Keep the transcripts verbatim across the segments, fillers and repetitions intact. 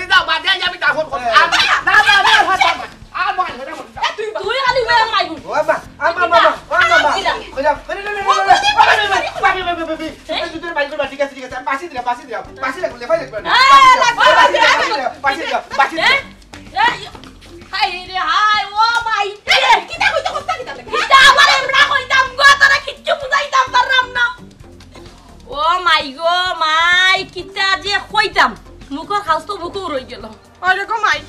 করি যাও, বাদে আইয়া আমি দাফন করবো। হ্যাঁ। আর না, না, না, না, আর মার, আর মার, আর মার। এ, তুই বা- তুই খালি উবাই মাইবু। ও আম্মা, আম্মা, আম্মা, আম্মা, ও আম্মা, আম্মা। কিতা? কইলাম, আরে, না, না, না, না, না, না, ও, আরে, আরে, আরে, আরে, আরে, আরে, আরে, আরে, হ্যাঁ? এই জুতোর বাইর করবা, ঠিক আছে, ঠিক আছে, আমি বাসি দিলাম, বাসি দিলাম, বাসি লাগবো, লেফাই লাগবে না। হ্যাঁ, লাগবো, বাসি লাগবো, দিলাম, বাসি দিলাম, বাসি দিলাম। হ্যাঁ? এই, হায় রে হায়, ও মাই, এ, কিতা কইতে কষ্ট কিতা লাগে? কিতা আবার আমরা কইতাম গো, তোরা কিচ্ছু বুঝাইতাম পারলাম না। ও মাই গো মাই, কিতা যে কইতাম, মুখর খাউছ তো মুখো রই গেল। আরে গো মাই,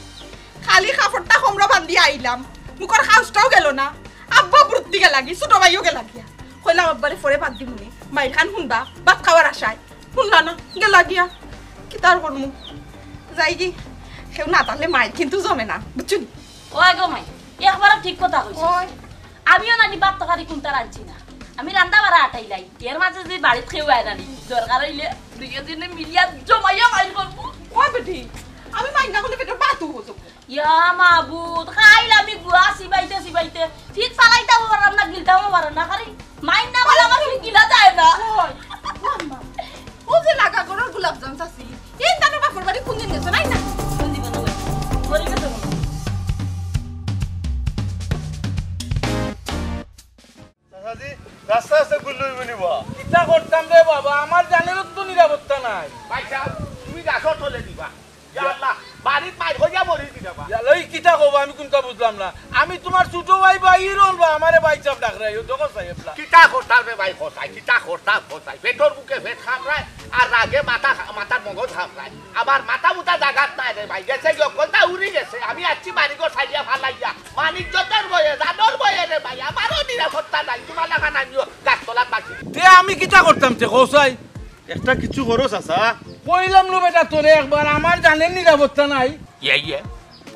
খালি কাপড়টা কোমরো বান্ধি আইলাম, মুখর খাউছটাও গেল না। আব্বা বুরুত্তি গেলাগি, ছোট ভাইও গেলাগিয়া। কইলাম আব্বারে পরে বাদ দিমুনি, মাইর খান হুনবা, ভাত খাওয়ার আশায়। হুনলা না, গেলা গিয়া। কিতা আর করমু? যাইগি, কেউ না থাকলে মাইর কিন্তু জমে না, বুঝছো নি? ও আগো মাই, একবারও ঠিক কথা কইছস। ওই। আমিও নানি ভাত তরকারি কুনতা রানছি না। আমি রান্দা বাড়া আটাইলাই। এর মাঝে যদি বাড়িত কেউ আয় নানি, দরকার অইলে দুইও জনে মিলিয়া জমাইয়া মাইর করমু। ও বেটি, আমি মাইর না করলে পেটর ভাতও হজম করে না। ইয়া মাবুদ, খাইল আমি গুয়া চিবাইতে চিবাইতে ঠিক ফালাইতামও পারলাম না, গিলতামও পারলাম না। খালি মাইর না করলে আমার ঠিক গিলা যায় না। ওই, ও আম্মা, ও যে লাগা ঘরর গোলাপজাম চাচি, এই তার বাপর বাড়ি কুনদিন গেছে নাই না? কোন দিন গেছে? মরে গেছে মনে হয়। চাচাজি, রাস্তা আছে গুল্লুই বুলিবা। কিতা করতাম রে বাবা, আমার জানেরও তো নিরাপত্তা নাই। ভাই সাহেব, তুমি গাছর তলে দিবা। ইয়া আল্লাহ, বাড়িত মাইর হইয়া মরি দিবা। ইয়া আল্লাহ, এই কিতা কবা, আমি কুনটা বুঝলাম না। আমি তুমার ছোট ভাই বা ইরন বা আমারে ভাই সাহেব ডাকরায়, ও দেখো সাহেব না। কিতা করতাম রে ভাই কসাই, কিতা করতাম কসাই। পেটর ভুকে পেট কামড়ায়, আর রাগে মাথা, মাথার মগজ কামড়ায়। আমার মাথা মুথা জাগাত নাই রে ভাই, গেছে গিয়া অকলতা উড়ি গেছে। আমি আছি বাড়িঘর ছাড়িয়া ফালাইয়া। মানিক জতর বয়ে, জানর বয়ে রে ভাই, আমারও নিরাপত্তা নাই। তুমার লাখান আমিও গাছতলাত বাকি। তে আমি কিতা করতাম তে কসাই? একটা কিছু করো চাচা। কইলাম নু বেটা তোরে একবার, আমার জানের নিরাপত্তা নাই। ইয়ে, ইয়ে।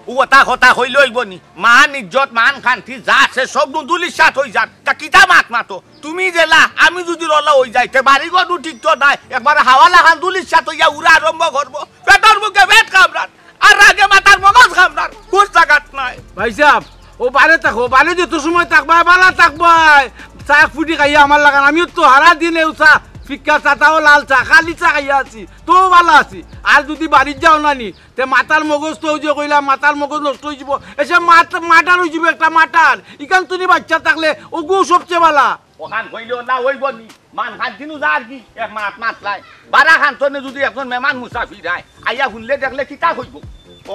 ও কথা কথা কইলে অইবো নি? মান ইজ্জত, মান খান্তি যা আছে সব নু ধুলিস্যাৎ অই যার। তা কিতা মাত মাতো? তুমি যেলা, আমি যদি রলা অই যাই, তে বাড়িঘর নু ঠিক তো নাই। একবারে হাওয়া লাখান ধুলিস্যাৎ অইয়া উড়া আরম্ভ করবো। পেটর ভুকে পেট কামড়ার। আর রাগে মাথার মগজ কামড়ার। হুশ জাগাত নাই। ভাই সাহেব, ও বারে থাকো, বারে যত সময় থাকবায়, বালা থাকবায়। চা ফুটি খাইয়া আমার লাখান, আমিও তো হারা দিন এউ চা, ফিক্কা চা, তাও লাল চা, খালি চা খাইয়া আছি, তো বালা আছি। আর যদি বাড়িত যাও না নি, তে মাথার মগজ তো ওই যে কইলাম, মাথার মগজ নষ্ট অই যিবো। এসে মাত-, মার্ডার অই যিবো একটা মার্ডার। ইখান তুমি বাচ্চা থাকলে ওগু সবচেয়ে বালা। ওখান কইলে ওলা অইবো নি? মান খান দিনু যার কি? এক মাত মাতলাই। বারা খান তনে যদি একজন মেহমান মুসাফির আয়, আইয়া হুনলে দেখলে কিতা কইবো?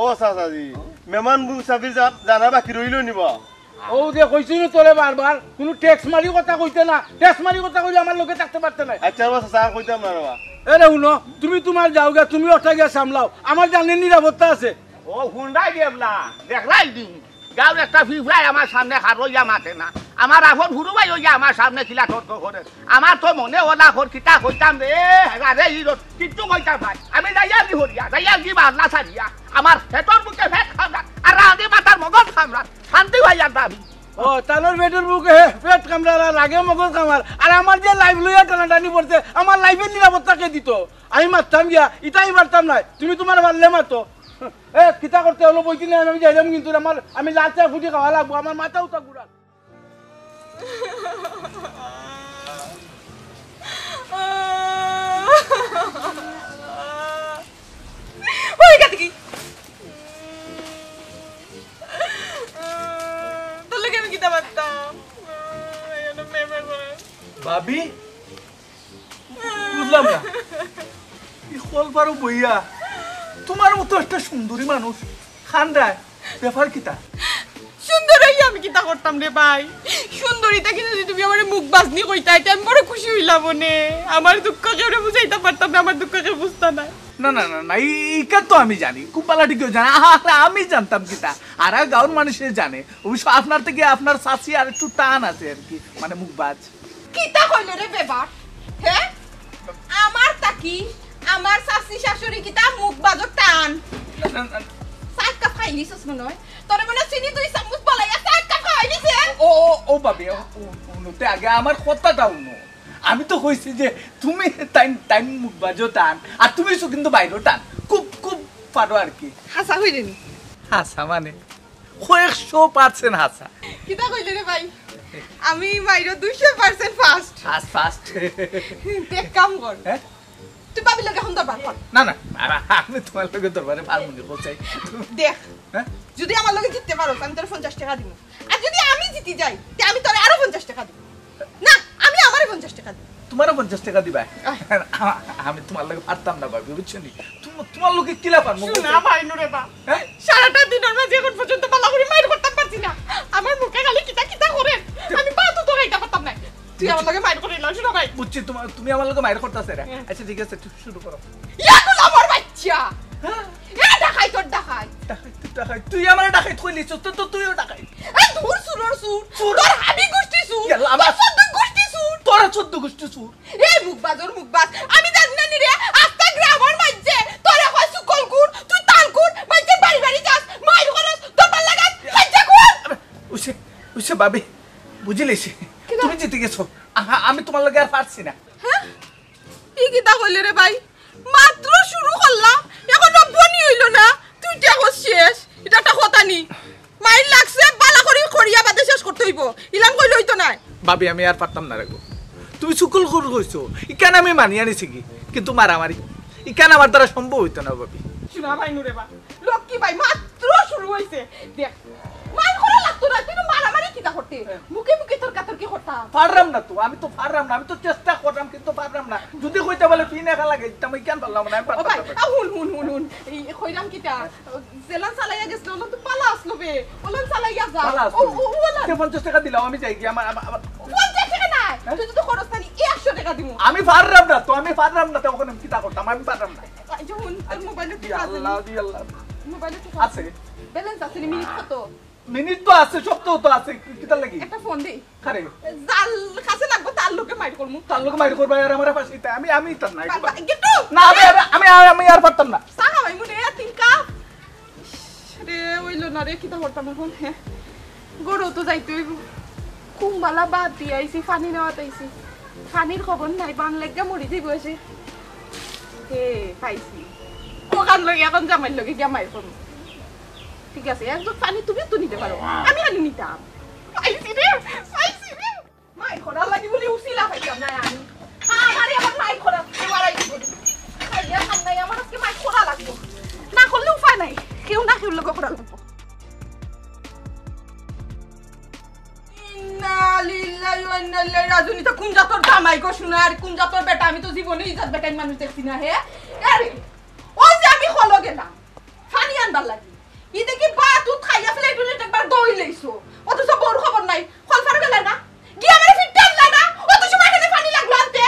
ও চাচাজি, মেহমান মুসাফির যা-, জানা বাকি রইল নি বা? ও যে কইছি না তোরে বারবার, কুনু টেক্স মারি কথা কইতে না, টেক্স মারি কথা কইলে আমার লগে থাকতে পারতে নাই। আচ্ছা বাবা, চাচা, আর কইতাম না রে বা। এরে হুনো, তুমি তুমার যাও গিয়া, তুমি ওটা গিয়া সামলাও, আমার জানের নিরাপত্তা আছে। ও হুন্ডাই দেবলা, দেখলাই দিন। গাঁওর একটা ফিফড়ায় আমার সামনে খার অইয়া মাতে না। আমার আপন হুরু ভাই অইয়া আমার সামনে কিলা তর্ক করে। আমার তো মনে ওলা কর কিতা কইতাম রে, হেরা রে, ই রোড কিচ্ছু কইতাম নাই। আমি যাইয়া কি করিয়া, যাইয়া কি বাল্লা সারিয়া। আমার পেটর ভুকে পেট কামড়ার, আর আগে মাথার মগজ কামড়ার। শান্তি ভাই আর আমি। ও, তানোর পেটর ভুকে পেট কামড়ার আর আগে মগজ কামড়ার। আর আমার যে লাইফ লইয়া টানাটানি পড়ছে, আমার লাইফের নিরাপত্তা কে দিত? আমি মারতাম গিয়া, ইতাই মারতাম নাই। তুমি তুমার পারলে মাতো। এ, কিতা করতে হলো বইতে নিয়ে আমি যাইলাম, কিন্তু আমার, আমি লাল চা ফুটি খাওয়া লাগবো, আমার মাথা উঠা ঘুরার। ওই গাদি কি? তোর লগে আমি কিতা মারতাম? ভাবি, বুঝলাম না। ই কলপারো বইয়া তুমার মতো একটা সুন্দরী মানুষ কান্দায়, ব্যাপার কিতা? সুন্দর অইয়া আমি কিতা করতাম রে ভাই? সুন্দরীটা কিন্তু যদি তুমি আমারে মুখ বাজনি কইতায়, তে আমি বড় খুশি অইলাম অনে। আমার দুঃখ কেউরে বুঝাইতাম পারতাম না, আমার দুঃখ কেউ বুঝতা না। না, না, না, না, ই-, ইটা তো আমি জানি, খুব ভালা ঠিকই জানি। আরে, আমি জানতাম কিতা? হারা গাঁওর মানুষে জানে। অবশ্য আপনার থাকি আপনার চাচি আর একটু টান আছে আর কি, মানে মুখ বাজ। কিতা কইল রে বেবার? হে? আমার থাকি আমার চাচি শাশুড়ি কিতা মুখ বাজর টান? না, না, না। চা এক কাপ খাইলিছস মনে হয়। তোরে মনে হয় চিনি দুই চামচ বলাইয়া চা এক কাপ খাওয়াই দিছে। ও, ও, ও ভাবি, ও, ও, হুনো তে আগে আমার কথাটা হুনো। আমি তো কইছি যে তুমি তাইন, তাইন মুখ বাজো টান, আর তুমি তো কিন্তু বাইরো টান। খুব, খুব পারো আর কি। হাছা কইরে নি? হাছা মানে? কয়েকশো পার্সেন্ট হাছা। কিতা কইলে রে ভাই? আমি মাইরো দুইশো পার্সেন্ট ফাস্ট। Fast, fast. দেখ কাম কর। হ্যাঁ? তুই ভাবির লগে এখন দরবার কর। না, না, আর আমি তুমার লগে দরবারে পারমু নি, কও চাই। দেখ, হ্যাঁ? যদি আমার লগে জিততে পারো, আমি তোরে পঞ্চাশ টেকা দিমু। আর যদি আমি জিতি যাই, তে আমি তোরে আরো পঞ্চাশ টেকা দিমু। না, আমি আমারে পঞ্চাশ টেকা দিমু। তুমারে পঞ্চাশ টেকা দিবা? আহ। আ-, আমি তুমার লগে পারতাম না ভাবি, বুঝছো নি? তুম-, তুমার লগে কিলা পারমু? শোনা ভাই নুরে বা। হ্যাঁ? সারাটা দিনর মাঝে এখন পর্যন্ত ভালা করি মাইর করতাম পারছি না। আমার মুখে খালি কিতা কিতা করে। আমি ভাতও তো খাইতাম পারতাম না। তুই আমার লগে মাইর করিস না, শোনা ভাই। বুঝছি, তুমা-, তুমি আমার লগে মাইর করতাছে রে। হ্যাঁ। আচ্ছা, ঠিক আছে, তুমি শুরু করো। ইয়া গোলামর বাচ্চা। হ্যাঁ? এ ডাকাইত, তোর ডাকাইত। ডাকাইত, তুই ডাকাইত। তুই আমারে ডাকাইত কইলি, তো, তো, তুইও ডাকাইত। এ দূর চুরর চুর। চুর। তোর হাবি গুষ্টি চুর। ইয়াল্লা, আমার তোর চোদ্দ গুষ্টি চুর। তোর চোদ্দ গোষ্ঠী চুর। এই মুখবাজর মুখবাজ, আমি জানি না নি রে, আস্তা গ্রামর মাঝে তোরে কয় চুগলখুর, তুই তালখুর, মাঝে বাড়ি বাড়ি যাস, মাইর করস, দরবার লাগাস, লজ্জা কর। ওইসে, ওইসে ভাবি, বুঝিলিছি, কিতা? তুমি জিতে গেছো। আহা, আমি তোমার লগে আর পারছি না। হ্যাঁ? ই কিতা কইলে রে ভাই? মাত্র শুরু করলাম, এখনো বনি অইলো না, তুই টেকস শেষ। ইটা একটা কথা নি? মাইর লাগছে, বালা করি করিয়া বাদে শেষ করতে অইবো। ইলান কইলে অইতো নায়। ভাবি, আমি আর পারতাম না রাখবো। তুমি চুগলখুর কইছো, ইখান আমি মানিয়া নিছি কি, কিন্তু মারামারি ইখান আমার দ্বারা সম্ভব অইতো না ভাবি। শোনা ভাই নুরে বা, লক্ষ্মী ভাই, মাত্র শুরু অইছে। দেখ, মাইর করা লাগতো না, তুই তো মারামারি কিতা করতে? মুখে মুখে তর্কাতর্কি করতা। পারলাম না তো, আমি তো পারলাম না, আমি তো চেষ্টা করলাম কিন্তু পারলাম না। যদি কইতে বলে ফিন একা লাগে, তা আমি কেন পারলাম না, আমি ও পারতাম ভাই, না। আ, হুন, হুন, হুন, হুন। এই কইলাম কিতা? জেলান চালাইয়া গেছিল, ওলা তো পালা আসলো বে। ওলান চালাইয়া যা। পালা আসলো। ও, ও, ওলান। তে পঞ্চাশ টাকা দিলাম, আমি যাই কি? আমার, আমার, আমার পঞ্চাশ টাকা নাই। হ্যাঁ? তুই যদি খরচ তানি একশো টাকা দিমু। আমি পারলাম না তো, আমি পারলাম না তো, ওখানে কিতা করতাম? আমি পারলাম না। এই যে হুন, তোর মোবাইলে ইয়া টিকা আছে নি? আল্লাহ, ইয়া আল্লাহ। মোবাইলে টিকা আছে। আছে। ব্যালেন্স আছে নি? মিনিট কত? মিনিট তো আছে, সব তো, তো আছে। কি, কিতার লাগি? একটা ফোন দেই। আরে। যার কাছে লাগবো, তার লগে মাইর করমু। তার লগে মাইর করবা আর আমার পাশে ইতা। আমি, আমি তার নাই। বাবা, গেটু। না, আমি, আমি, আমি, আমি আর পারতাম না। চা খাওয়াই মনে হয় তিন কাপ। রে, অইলো না রে, কিতা করতাম এখন? হ্যাঁ। গরু তো যাইতে অইবো। কুম্বালা বাদ দিয়া আইছি, পানি নেওয়াত আইছি। পানির খবর নাই, বান লেগা মরি যাইবো এসে। হে, পাইছি। ওখান লগে এখন জামাইর লগে গিয়া মাইর করমু। ঠিক আছে, এক জগ পানি তুমিও তো নিতে পারো, আমি খালি নিতাম। পাইছি রে, পাইছি রে। মাইর করার লাগি বলে উছিলা পাইতাম না আমি। আমারে আবার মাইর করার, এবার আই বলি। খাইয়া খান নাই, আমার আজকে মাইর করা লাগবো। না করলে উপায় নাই, কেউ না কেউ লগে করা লাগবো। ইন্না লিল্লাহি ওয়া ইন্না ইলাইহি রাজিউন। ইতা কোন জাতর জামাই গো সোনা, আর কোন জাতর বেটা? আমি তো জীবনে ই জাত বেটাইন মানুষ দেখছি না, হে? আরে, ওই যে আমি হলো গেলাম পানি আনবার লাগি, ই দেখি ভাত উত খাইয়া প্লেট উলেট একবার দই লইছো, অথচ বউর খবর নাই। কলফার বেলা না গিয়া আমারে ফিরতে আনলা না, অত সময় কেনে পানি লাগলো আনতে?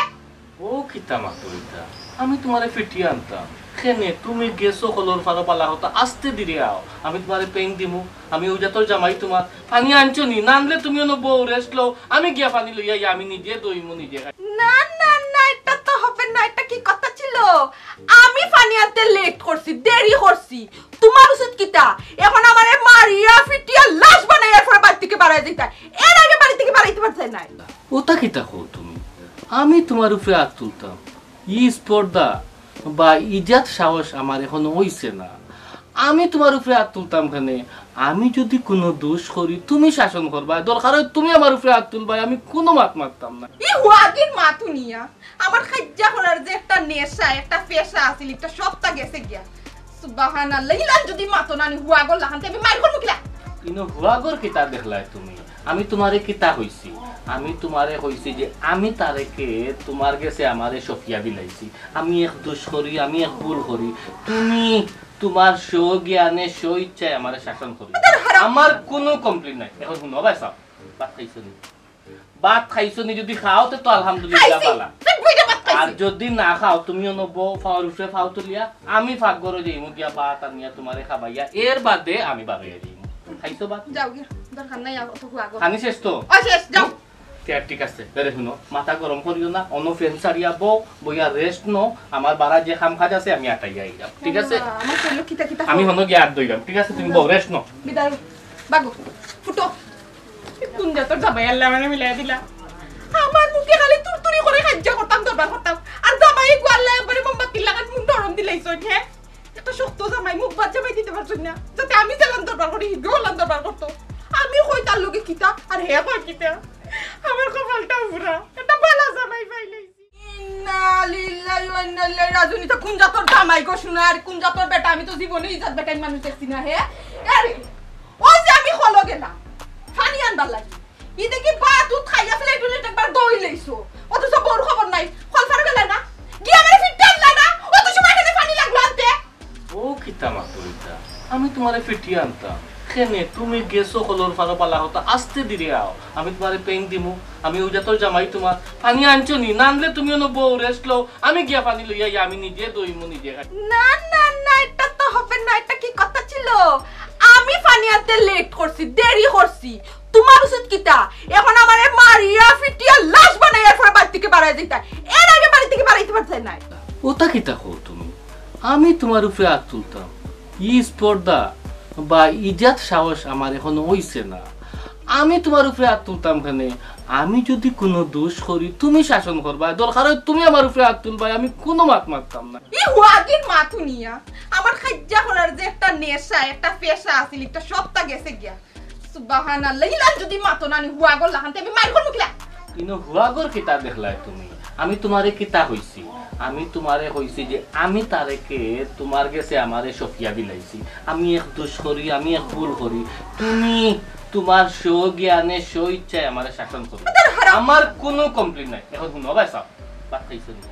ও কিতা মাতো ইতা? আমি তোমারে ফিটিয়া আনতাম। কেনে তুমি গেছো কলর ফারো, বালা কথা, আস্তে ধীরে আও। আমি তোমারে পেইন দিমু। আমি ওই জাতর জামাই তোমার। পানি আনছো নি? না আনলে তুমি অনো বও, রেস্ট লও। আমি গিয়া পানি লইয়া আইয়া আমি নিজে দইমু, নিজে খাই। না, না, না, এটা তো হবে না। এটা কি কথা ছিল? আমি পানি আনতে লেট করছি, দেরি করছি। তোমার উচিত কিতা? এখন আমারে মারিয়া ফিটিয়া লাশ বানাইয়া এরপরে বাড়ি থেকে বাড়াই দিতা। এর আগে বাড়ি থেকে বাড়াইতে পারতে নাই। ওটা কিতা কও তুমি? আমি তোমার উপরে আত তুলতাম? ই স্পর্ধা বা ইজাত সাহস আমার এখনো অইছে না। আমি তোমার উপরে আত তুলতাম কেনে? আমি যদি কোনো দোষ করি, তুমি শাসন করবা, দরকার হয় তুমি আমার উপরে আত তুলবায়, আমি কোনো মাত মারতাম না। ই হুয়াগির মাত হুনিয়া আমার খাইজ্জা করার যে একটা নেশা, একটা পেশা আছিল, একটা সবটা গেছে গিয়া। সুবহানাল্লাহ, ইলান যদি মাতো না নি হুয়াগর লাখান, তে আমি মাইর করমু কিলা? ইনো হুয়াগর কিতা দেখলায় তুমি? আমি তোমারে কিতা কইছি? আমি তোমারে কইছি যে আমি তারেকে তোমার গেছে আমারে সফিয়া বিলাইছি। আমি এক দোষ করি, আমি এক ভুল করি, তুমি তোমার স্বজ্ঞানে স্ব ইচ্ছায় আমারে শাসন করি। আমার কোনো কমপ্লেন নাই। এখন হুনো ভাই সাব, ভাত খাইছো নি? ভাত খাইছো নি? যদি খাও তে তো আলহামদুলিল্লাহ খাইছি। বালা। পেট ভরে ভাত খাইছি। আর যদি না খাও, তুমি অনো বও, ফাওর উপরে ফাও তুলিয়া, আমি পাকঘরো যাইমু গিয়া ভাত আনিয়া তোমারে খাবাইয়া, এর বাদে আমি বারইয়া যাইমু। খাইছো ভাত? যাও গিয়া, দরকার নাই আর অত হুয়াগর। খানি শেষ তো? ও শেষ, যাও। তে আর ঠিক আছে, বেরে হুনো, মাথা গরম করিও না, অনো ফ্যান সারিয়া বও, বইয়া রেস্ট নও, আমার বারা যে কাম কাজ আছে আমি আটাইয়া আইলাম, ঠিক আছে? আল্লাহ, আমার শরীরো কিতা কিতা আমি হয়। হনো গিয়া আর দইলাম, ঠিক আছে? তুমি বও, রেস্ট নও। বিদায়, বাগো, ফুটো। কোন জাতর জামাই আল্লায় আমারে মিলাই দিলা? আমার মুখে খালি তুরতুরি করে খাইজ্জা করতাম, দরবার করতাম। আর জামাই গো আল্লায় একবারে মোমবাতির লাখান মুখ নরম দিলাইছইন, হে? একটা শক্ত জামাই, মুখ বাদ জামাই দিতে পারছইন না। যাতে আমি যেলান দরবার করি, হিগু ওলান দরবার করতো। আমি কই তার লগে কিতা, আর হে কয় কিতা? আমার কপালটা পুরা। একটা বালা জামাই পাইলাইছি। ইন্না লিল্লাহি ওয়া ইন্না ইলাইহি রাজিউন। ইতা কোন জাতর জামাই গো সোনা, আর কোন জাতর বেটা? আমি তো জীবনে ই জাত বেটাইন মানুষ দেখছি না, হে? আরে, ওই যে আমি কলো গেলাম পানি আনবার লাগি, ই দেখি ভাত উত খাইয়া প্লেট উলেট একবার দই লইছো, অথচ বউর খবর নাই। কলফার বেলা না গিয়া আমারে ফিরতে আনলা না, অত সময় কেনে পানি লাগলো আনতে? ও কিতা মাতো ইতা? আমি তোমারে ফিটিয়া আনতাম। কেনে তুমি গেছো কলর ফারো, বালা কথা, আস্তে ধীরে আও। আমি তোমারে পেইন দিমু। আমি ওই জাতর জামাই তোমার। পানি আনছো নি? না আনলে তুমি অনো বও, রেস্ট লও। আমি গিয়া পানি লইয়া আইয়া আমি নিজে দইমু, নিজে খাই। না, না, না, এটা তো হবে না। এটা কি কথা ছিল? আমি পানি আনতে লেট করছি, দেরি করছি। তোমার উচিত কিতা? এখন আমারে মারিয়া ফিটিয়া লাশ বানাইয়া এরপরে বাড়ি থাকি বারাই যাইতা। এর আগে বাড়ি থাকি বারাইতে পারতে নাই। ওটা কিতা কও তুমি? আমি তোমার উপরে আত তুলতাম? ই স্পর্ধা বা ইজাত সাহস আমার এখনো অইছে না। আমি তোমার উপরে আত তুলতাম কেনে? আমি যদি কোনো দোষ করি, তুমি শাসন করবায়, দরকার হয় তুমি আমার উপরে আত তুলবায়, আমি কোনো মাত মাততাম না। ই হুয়াগির মাত হুনিয়া আমার খাইজ্জা করার যে একটা নেশা, একটা পেশা আছিল, একটা সবটা গেছে গিয়া। সুবহানাল্লাহ, ইলান যদি মাতো না নি হুয়াগর লাখান, তে আমি মাইর করমু কিলা? ইনো হুয়াগর কিতা দেখলায় তুমি? আমি তোমারে কিতা কইছি? আমি তোমারে কইছি যে আমি তারেকে তোমার গেছে আমারে সপিয়া বিলাইছি। আমি এক দোষ করি, আমি এক ভুল করি, তুমি তোমার স্বজ্ঞানে স্ব ইচ্ছায় আমারে শাসন করো। আরে হারাম। আমার কোনো কমপ্লেন নাই। এখন হুনো ভাই সাহেব, ভাত খাইছো নি?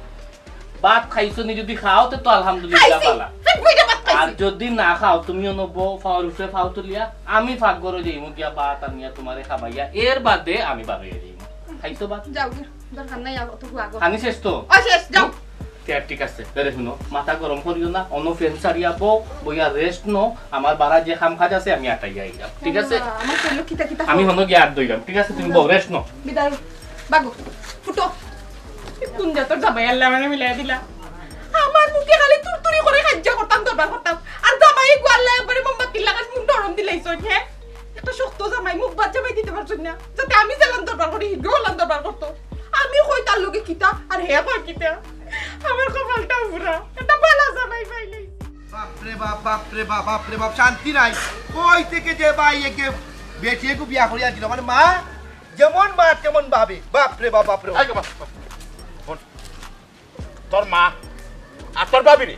ভাত খাইছো নি? যদি খাও, তে তো আলহামদুলিল্লাহ, খাইছি। বালা। পেট ভরে ভাত খাইছি। আর যদি না খাও, তুমি অনো বও, ফাওর উপরে ফাও তুলিয়া, আমি ফাঁক ঘরো যাইমু গিয়া ভাত আনিয়া তোমারে খাবাইয়া, এর বাদে আমি বারইয়া যাইমু। খাইছো ভাত? যাও গিয়া, দরকার নাই, আর অত হুয়াগর। খানি শেষ তো? ও শেষ, যাও। তে আর ঠিক আছে, বেরে হুনো, মাথা গরম করিও না, অনো ফ্যান ছাড়িয়া বও, বইয়া রেস্ট নও, আমার বারা যে কাম কাজ আছে আমি আটাইয়া আইলাম, ঠিক আছে? আল্লাহ, আমার শরীরও কিতা কিতা আমি হয়। হনো গিয়া আর দইলাম, ঠিক আছে? তুমি বও, রেস্ট নও। বিদায়। বাগো, ফুটো। কোন জাতর জামাই আল্লায় আমারে মিলাই দিলা? আমার মুখে খালি তুরতুরি করে খাইজ্জা করতাম, দরবার করতাম। আর জামাই গো আল্লায় একবারে মোমবাতির লাখান মুখ নরম দিলাইছইন, হে? একটা শক্ত জামাই, মুখ বাদ জামাই দিতে পারছইন না। যাতে আমি যেলান দরবার করি, হিগেও অলান দরবার করতো। আমি কই তার লগে কিতা, আর হে কয় কিতা? আমার কপালটা পুরা। একটা বালা জামাই পাইলাইছি। বাপরে বাপ, বাপরে বাপ, বাপরে বাপ, শান্তি নাই। কই থেকে যে ভাই একে বেটিয়ে বিয়া করিয়া দিল, মানে মা যেমন মা তেমন ভাবি। বাপরে বাপ, বাপরে বাপ। এই বাবা, শোন, তোর মা আর তোর ভাবিরে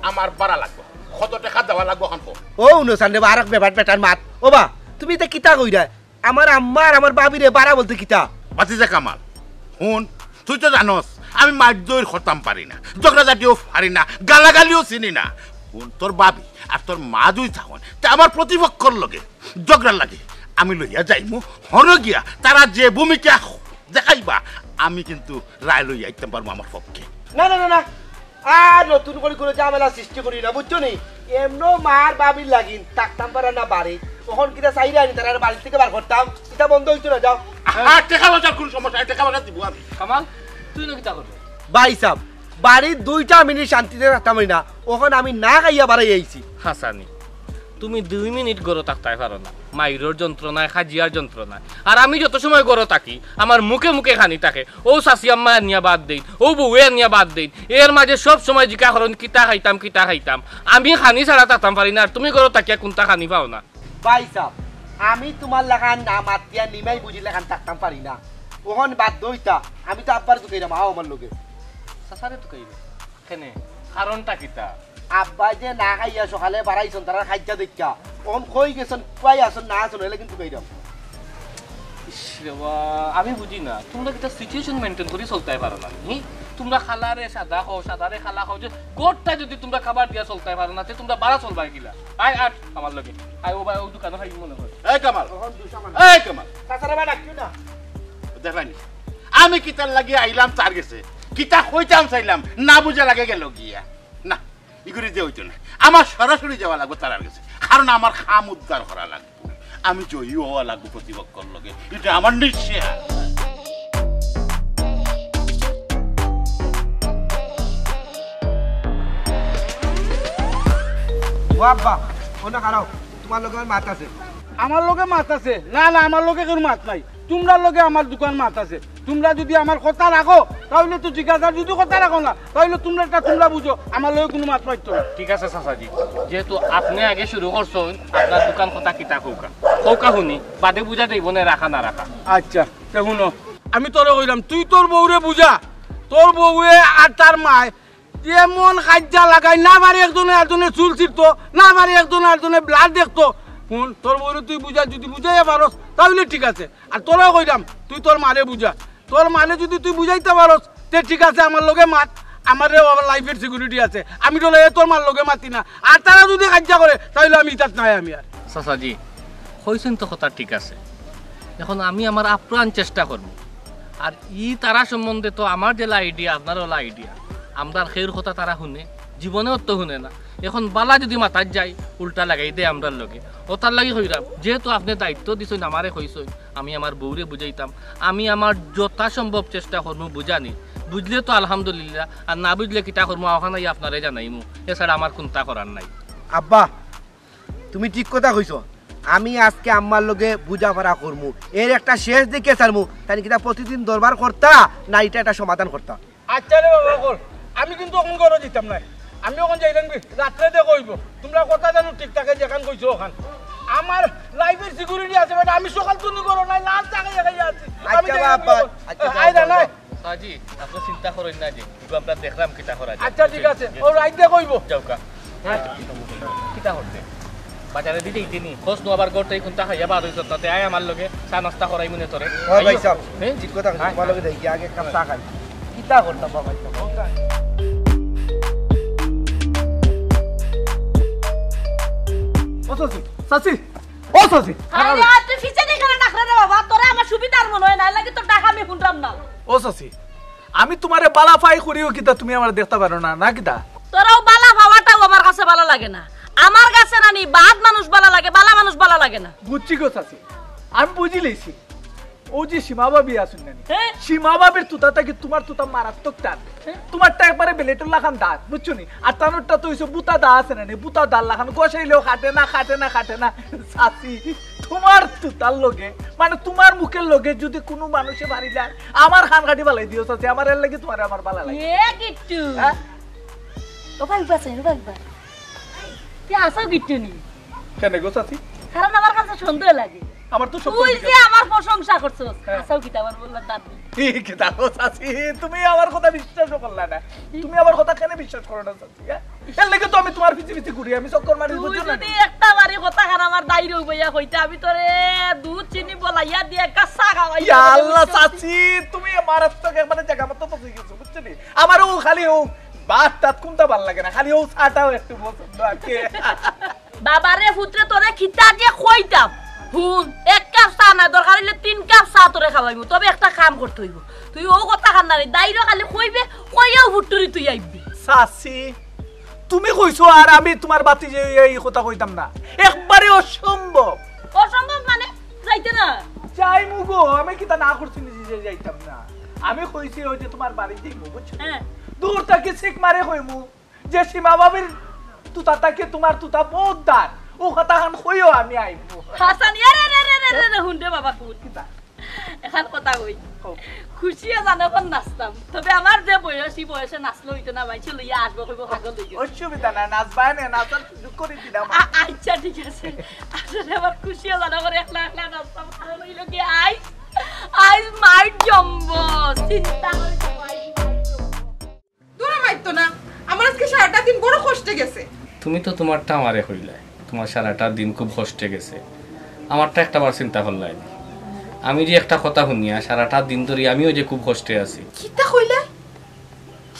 আমার বারা লাগবো। কত টেকা দেওয়া লাগবো অখন কও। ও উনসান রে বা, আরক বেবাট বেটার মাত। ও বা, তুমি ইতা কিতা কইরায়? আমার আম্মা আর আমার ভাবিরে বারা বলতে কিতা? ভাতিজা কামাল, হুন, তুই তো জানোস আমি মাইর দইর খতাম পারি না, ঝগড়াঝাটিও পারি না, গালাগালিও চিনি না। হুন, তোর ভাবি আর তোর মা দুই থাকইন, তে আমার প্রতিপক্ষর লগে ঝগড়া লাগে, আমি লইয়া যাইমু হনো গিয়া, তারা যে ভূমিকা দেখাইবা, আমি কিন্তু রায় লইয়া আইতাম পারমু আমার পক্ষে। না, না, না, না, আর নতুন করি কোনো ঝামেলা সৃষ্টি করি না, বুঝছো নি? এমনও মার ভাবির লাগিন থাকতাম পারে না বাড়ি, তখন কিতা চাইরা আনি তারা বাড়ি থেকে বার করতাম, এটা বন্ধ হইতো না, যাও। আর টেকা পয়সার কোন সমস্যা নাই, টেকা পয়সা দিব আমি। কামাল, তুই না কিতা করবে? ভাই সাহেব, বাড়িত দুইটা মিনিট শান্তিতে থাকতাম পারি না, অখন আমি না খাইয়া বারাই আইছি। হাসানি, তুমি দুই মিনিট ঘরো থাকতায় পারো না, মাইরর যন্ত্রণায়, খাজিয়ার যন্ত্রণায়। আর আমি যত সময় ঘরো থাকি, আমার মুখে মুখে খানি থাকে, অউ চাচি আম্মায় আনিয়া ভাত দেইন, অউ বউয়ে আনিয়া ভাত দেইন, এর মাঝে সব সময় জিকা করইন, "কিতা খাইতাম, কিতা খাইতাম?" আমি খানি ছাড়া থাকতাম পারি না, আর তুমি ঘরো থাকিয়া কুনটা খানি পাও না। ভাই সাহেব, আমি তুমার লাখান না মাতিয়া নিমাই বুঝি লাখান থাকতাম পারি না। অখন বাধ্য অইতা, আমি তো আব্বারে তুকাইরাম, আও আমার লগে। চাচারে তুকাইবে? কেনে? কারণটা কিতা? আব্বায় যে না খাইয়া সকালে বারাইছন, তারার খাইতা দেখিয়া। অখন কই গেছন, কুয়াই আছন না আছন, অইলে কিন্তু তুকাইরাম। ইস রে বা, আমি বুঝি না, তুমরা কিতা situation maintain করি চলতায় পারো না নি? তুমরা কালারে সাদা কও, সাদারে কালা কও, যে ঘরটা যদি তুমরা খাবার দিয়া চলতায় পারো না, তে তুমরা বারা চলবায় কিলা? আয়, আয়, আমার লগে। আয়, ও ভাই, ও দোকানো খাই মনে হয়। এই কামাল। এই কামাল। চাচারে বা ডাকিও না। দেখলায়নি? আমি কিতার লাগি আইলাম তার গেছে? কিতা কইতাম চাইলাম, না বুঝা লাগে গেল গিয়া। না, ইগুরি যে অইতো না। আমার সরাসরি যাওয়া লাগবো তারার গেছে। কারণ আমার কাম উদ্ধার করা লাগবো। আমি জয়ী হওয়া লাগবো প্রতিপক্ষর লগে। ইটা আমার নিশ্চয়। ও আব্বা, অনো খাড়াও, তুমার লগে আমার মাত আছে। আমার লগে মাত আছে? না, না, আমার লগে কেউর মাত নাই। তুমরার লগে আমার দুখান মাত আছে। তুমরা যুদি আমার কথা রাখো, তাইলে তো ঠিক আছে, আর যুদি কথা রাখো না, তাইলে তুমরারটা তুমরা বুঝো, আমার লগে কুনু মাত মাতিও না। ঠিক আছে চাচাজি, যেহেতু আপনে আগে শুরু করছইন, আপনার দুখান কথা কিতা কউক্কা, কউক্কা হুনি, বাদে বুঝা যাইবো নে রাখা না রাখা। আইচ্ছা, তে হুনো, আমি তোরে কইরাম, তুই তোর বউরে বুঝা, তোর বউয়ে আর তার মায় যেমন কাইজ্জা লাগাইন, না পারে একজনে আরজনর চুল ছিড়তো, না পারে একজনে আরজনর blood দেখতো। হুন, তোর বউরে তুই বুঝা, যুদি বুঝাইয়া পারস, তাইলে ঠিক আছে। আর তোরেও কইরাম, তুই তোর মারে বুঝা। তোর মারে যুদি তুই বুঝাইতা পারস, তে ঠিক আছে, আমার লগে মাত, আমার রে বাবা life-এর security আছে। আমি তো লইয়া তোর মার লগে মাতি না। আর তারা যুদি কাইজ্জা করে, তাইলে আমি ইতাত নাই আমি আর। চাচাজি, কইছইন তো কথা ঠিক আছে। এখন আমি আমার আপ্রাণ চেষ্টা করমু। আর ই তারা সম্বন্ধে তো আমার যেলা idea, আপনারও অলা idea। আমরার কেউর কথা তারা হুনে, জীবনেও তো হুনে না। এখন বালা যদি মাতাত যাই, উল্টা লাগাই দেয় আমরার লগে। অতার লাগি কইরাম, যেহেতু আপনে দায়িত্ব দিছইন, আমারে কইছইন, আমি আমার বউরে বুঝাইতাম, আমি আমার যথাসম্ভব চেষ্টা করমু বুঝানি। বুঝলে তো আলহামদুলিল্লাহ, আর না বুঝলে কিতা করমু, অখান আইয়া আপনারে জানাইমু। এছাড়া আমার কুন্তা করার নাই। আব্বা, তুমি ঠিক কথা কইছো। আমি আজকে আম্মার লগে বুঝাপড়া করমু, এর একটা শেষ দেখিয়া ছাড়মু। তাইন কিতা প্রতিদিন দরবার করতা, না ইটা একটা সমাধান করতা? আচ্ছা রে বাবা, কর। আমি কিন্তু অখন ঘরো যাইতাম নায়। আমি অখন যাইরাম কি, রাত্রে দেখা অইবো। তুমরা কথা জানো ঠিক থাকে, যেখান কইছো অখান। আমার লাইফের সিকিউরিটি আছে বেটা, আমি সকাল তুনি ঘরো নাই, লাল চা খাইয়া খাইয়া আছি। আমি আচ্ছা যাইরাম বাবা, কি? আচ্ছা, যাও, আয় না, যাও, নাই। যাও। সাজি, আপনে চিন্তা করইন না যে, ইগু আমরা দেখরাম কিতা করা যায়। আচ্ছা, ঠিক আছে। ও রাইত দেখা অইবো। যাও কা। হ্যাঁ? কিতা করতে? বাজারে দিতে ইতে নি। খোঁজ নো আবার ঘর থাকি কুন্তা খাইয়া বার অইছত না। তে আয় আমার লগে, চা নাস্তা করাইমু নে তোরে। হয় ভাই আইও। সাহেব, হ্যাঁ? ঠিক কথা কইছো। হ্যাঁ। তোমার লগে যাই গিয়া আগে এক কাপ চা খাই। কিতা করতাম বাবা, কিতা করতাম? ও চাচি, চাচি, ও চাচি। আরে, আর তুই পিছে দেখে না ডাকরে রে বাবা, তোরে আমার সুবিধার মনে হয় না, এর লাগি তোর ডাক আমি হুনরাম না। ও চাচি, আমি তুমারে বালা পাই করিও কিতা তুমি আমারে দেখতা পারো না, না কিতা? তোরাও বালা পাওয়াটাও আমার কাছে বালা লাগে না। আমার কাছে নানি বাদ মানুষ বালা লাগে, বালা মানুষ বালা লাগে না। বুঝছি গো চাচি, আমি বুঝি লইছি। ও যে সীমা ভাবি আছইন নানি, হ্যাঁ। সীমা ভাবির তুতা থাকি তুমার তুতা মারাত্মক টান। হ্যাঁ। তুমারটা একবারে বেলেটর লাখান দাঁত, বুঝছো নি? আর তানরটা তো অইছে বুতা দা আছে নানি, বুতা দার লাখান, গসাইলেও কাটে না, কাটে না, কাটে না। চাচি, তুমার তুতার লগে, মানে তুমার মুখের লগে যদি কুনু মানুষে পারিলায়, আমার কান কাটি ফালাই দিও চাচি, আমার এর লাগি তুমারে আমার বালা লাগে। এ গিট্টু। হ্যাঁ? ও ভাই, বাসে, ও ভাই, বাসে। তুই আছস গিট্টু নি? কেনে গো চাচি? কারণ আমার কাছে সন্দেহ লাগে। আমার তো সব তুই ঠিক যে আছে। আমার প্রশংসা করছস, হ্যাঁ। আছস কিতা আমার বললাম দাঁত নেই। এই কিতা গো চাচি, তুমি আমার কথা বিশ্বাস করলা না। তুমি আমার কথা কেনে বিশ্বাস করো না চাচি, হ্যাঁ? এর লাগি তো আমি তুমার পিছে পিছে ঘুরি, আমি চক্কর মারি, তুই বুঝছো না? যদি একটা বাড়ি কথা খান আমার দাইরে উবাইয়া কইতে, আমি তোরে দুধ চিনি বলাইয়া দিয়া একটা চা খাওয়াই ইয়া দিতাম, আল্লাহ বুঝছো? চাচি, তুমি মারাত্মক একবারে জাগা মতো পৌঁছে গেছো, বুঝছো নি? আমারও খালি ও ভাত টাত কুনটা ভালা লাগে না, খালি ও চাটাও একটু পছন্দ আর কি। বাবারে পুতরে, তোরে কিতা যে কইতাম। হুন, এক কাপ চা না, দরকার অইলে তিন কাপ চা তোরে খাওয়াইমু, তবে একটা কাম করতে অইবো। তুই ও কথা খান না রে, দাইরে খালি কইবে, কইয়াও ফুট্টুরি তুই আইবি। চাচি, তুমি কইছো আর আমি তুমার বাতি যে এই কথা কইতাম না, একবারে অসম্ভব। অসম্ভব মানে? যাইতে না? যাইমু গো, আমি কিতা না করছি নি যে যাইতাম না? আমি কইছি ওই যে তুমার বাড়ি যাইমু, বুঝছো? হ্যাঁ। দূর থাকি ছিক মারে কইমু, যে সীমা ভাবির তুতা থাকি তুমার তুতা বউত দার, ও কথা খান কইও আমি আইমু। হাসান, আরে, আরে, আরে, আরে, আরে, হুন রে বাবা, হুন। কিতা? এখান কথা কই। কও। খুশিয়ে জানো কোন নাচতাম। তবে আমার যে বয়স, ই বয়সে নাচলে অইতো না, মাইনষে লইয়া আসবো, কইবো পাগল অই গেছে। অসুবিধা নাই, নাচবায় নে, নাচার সুযোগ করি দিলাম। আ-, আচ্ছা, ঠিক আছে। আসলে আমার খুশিয়ে জানো করে একলা একলা নাচতাম, কারণ অইলো কি আইজ, আইজ মাইর জমবো, চিন্তা করি তো আইজ মাইর জমবো। দূরে মাইতো না, আমার আজকে সারাটা দিন বড় কষ্টে গেছে। তুমি তো তুমারটা আমারে কইলায়, তুমার সারাটা দিন খুব কষ্টে গেছে। আমারটা একটা বার চিন্তা করলায় নি? আমি যে একটা কথা হুনিয়া সারাটা দিন ধরি আমিও যে খুব কষ্টে আছি। কিতা কইলায়?